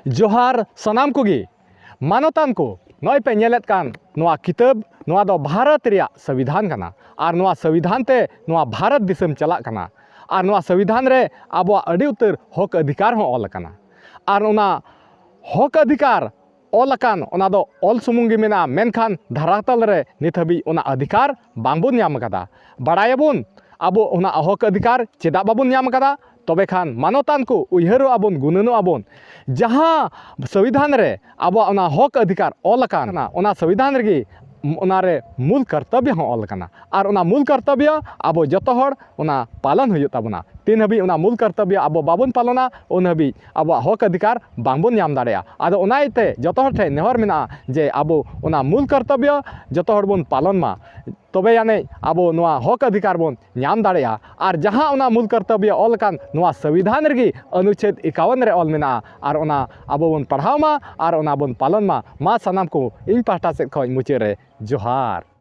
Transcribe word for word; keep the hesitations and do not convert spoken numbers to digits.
ᱡᱚᱦᱟᱨ ᱥᱟᱱᱟᱢ ᱠᱚᱜᱮ᱾ ᱢᱟᱱᱚᱛᱟᱱ ᱠᱚ, ᱱᱚᱜᱼᱚᱭ ᱯᱮ ᱧᱮᱞᱮᱫ ᱠᱟᱱ ᱱᱚᱣᱟ ᱠᱤᱛᱟᱹᱵ, ᱱᱚᱣᱟ ᱫᱚ ᱵᱷᱟᱨᱚᱛ ᱨᱮᱭᱟᱜ ᱥᱚᱝᱵᱤᱫᱷᱟᱱ ᱠᱟᱱᱟ᱾ ᱟᱨ ᱱᱚᱣᱟ ᱥᱚᱝᱵᱤᱫᱷᱟᱱ ᱛᱮ ᱱᱚᱣᱟ ᱵᱷᱟᱨᱚᱛ ᱫᱤᱥᱚᱢ ᱪᱟᱞᱟᱜ ᱠᱟᱱᱟ᱾ ᱟᱨ ᱱᱚᱣᱟ ᱥᱚᱝᱵᱤᱫᱷᱟᱱ ᱨᱮ ᱟᱵᱚᱣᱟᱜ ᱟᱹᱰᱤ ᱩᱛᱟᱹᱨ ᱦᱚᱠ ᱚᱫᱷᱤᱠᱟᱨ ᱦᱚᱸ ᱚᱞ ᱟᱠᱟᱱᱟ᱾ ᱟᱨ ᱚᱱᱟ ᱦᱚᱠ ᱚᱫᱷᱤᱠᱟᱨ ᱚᱞ ᱟᱠᱟᱱ, ᱚᱱᱟ ᱫᱚ ᱚᱞ ᱥᱩᱢᱩᱝ ᱜᱮ ᱢᱮᱱᱟᱜᱼᱟ, ᱢᱮᱱᱠᱷᱟᱱ ᱫᱷᱟᱨᱟᱛᱟᱞ ᱨᱮ ᱱᱤᱛ ᱦᱟᱹᱵᱤᱡ ᱚᱱᱟ ᱚᱫᱷᱤᱠᱟᱨ ᱵᱟᱝᱵᱚᱱ ᱧᱟᱢ ᱟᱠᱟᱫᱟ᱾ ᱵᱟᱲᱟᱭᱟᱵᱚᱱ ᱟᱵᱚ ᱚᱱᱟ ᱦᱚᱠ ᱚᱫᱷᱤᱠᱟᱨ ᱪᱮᱫᱟᱜ ᱵᱟᱵᱚᱱ ᱧᱟᱢ ᱟᱠᱟᱫᱟ? ᱛᱚᱵᱮ ᱠᱷᱟᱱ ᱢᱟᱱᱚᱛᱟᱱ ᱠᱚ, ᱩᱭᱦᱟᱹᱨᱚᱜ ᱟᱵᱚᱱ, ᱜᱩᱱᱟᱹᱱᱚᱜ ᱟᱵᱚᱱ, ᱡᱟᱦᱟᱸ ᱥᱚᱝᱵᱤᱫᱷᱟᱱ ᱨᱮ ᱟᱵᱚᱣᱟᱜ ᱚᱱᱟ ᱦᱚᱠ ᱚᱫᱷᱤᱠᱟᱨ ᱚᱞ ᱟᱠᱟᱱᱟ, ᱚᱱᱟ ᱥᱚᱝᱵᱤᱫᱷᱟᱱ ᱨᱮᱜᱮ ᱚᱱᱟ ᱨᱮ ᱢᱩᱞ ᱠᱚᱨᱛᱚᱵᱵᱚ ᱦᱚᱸ ᱚᱞ ᱟᱠᱟᱱᱟ᱾ ᱟᱨ ᱚᱱᱟ ᱢᱩᱞ ᱠᱚᱨᱛᱚᱵᱵᱚ ᱟᱵᱚ ᱡᱚᱛᱚ ᱦᱚᱲ ᱚᱱᱟ ᱯᱟᱞᱚᱱ ᱦᱩᱭᱩᱜ ᱛᱟᱵᱚᱱᱟ᱾ ᱛᱤᱱ ᱦᱟᱹᱵᱤᱡ ᱚᱱᱟ ᱢᱩᱞ ᱠᱚᱨᱛᱚᱵᱵᱚ ᱟᱵᱚ ᱵᱟᱵᱚᱱ ᱯᱟᱞᱚᱱᱟ, ᱩᱱ ᱦᱟᱹᱵᱤᱡ ᱟᱵᱚᱣᱟᱜ ᱦᱚᱠ ᱚᱫᱷᱤᱠᱟᱨ ᱵᱟᱝᱵᱚᱱ ᱧᱟᱢ ᱫᱟᱲᱮᱭᱟᱜᱼᱟ᱾ ᱟᱫᱚ ᱚᱱᱟ ᱤᱭᱟᱹᱛᱮ ᱡᱚᱛᱚ ᱦᱚᱲ ᱴᱷᱮᱱ ᱱᱮᱦᱚᱨ ᱢᱮᱱᱟᱜᱼᱟ ᱡᱮ ᱟᱵᱚ ᱚᱱᱟ ᱢᱩᱞ ᱠᱚᱨᱛᱚᱵᱵᱚ ᱡᱚᱛᱚ ᱦᱚᱲ ᱵᱚᱱ ᱯᱟᱞᱚᱱ ᱢᱟ, ᱛᱚᱵᱮ ᱟᱹᱱᱤᱡ ᱟᱵᱚ ᱱᱚᱣᱟ ᱦᱚᱠ ᱚᱫᱷᱤᱠᱟᱨ ᱵᱚᱱ ᱧᱟᱢ ᱫᱟᱲᱮᱭᱟᱜᱼᱟ᱾ ᱟᱨ ᱡᱟᱦᱟᱸ ᱚᱱᱟ ᱢᱩᱞ ᱠᱚᱨᱛᱚᱵᱵᱚ ᱚᱞ ᱟᱠᱟᱱ ᱱᱚᱣᱟ ᱥᱚᱝᱵᱤᱫᱷᱟᱱ ᱨᱮᱜᱮ ᱚᱱᱩᱪᱷᱮᱫ ᱮᱠᱟᱣᱚᱱ ᱨᱮ ᱚᱞ ᱢᱮᱱᱟᱜᱼᱟ, ᱟᱨ ᱚᱱᱟ ᱟᱵᱚ ᱵᱚᱱ ᱯᱟᱲᱦᱟᱣ ᱢᱟ ᱟᱨ ᱚᱱᱟ ᱵᱚᱱ ᱯᱟᱞᱚᱱ ᱢᱟ᱾ ᱢᱟ ᱥᱟᱱᱟᱢ ᱠᱚ ᱤᱧ ᱯᱟᱦᱴᱟ ᱥᱮᱫ ᱠᱷᱚᱱ ᱢᱩᱪᱟᱹᱫ ᱨᱮ ᱡᱚᱦᱟᱨ᱾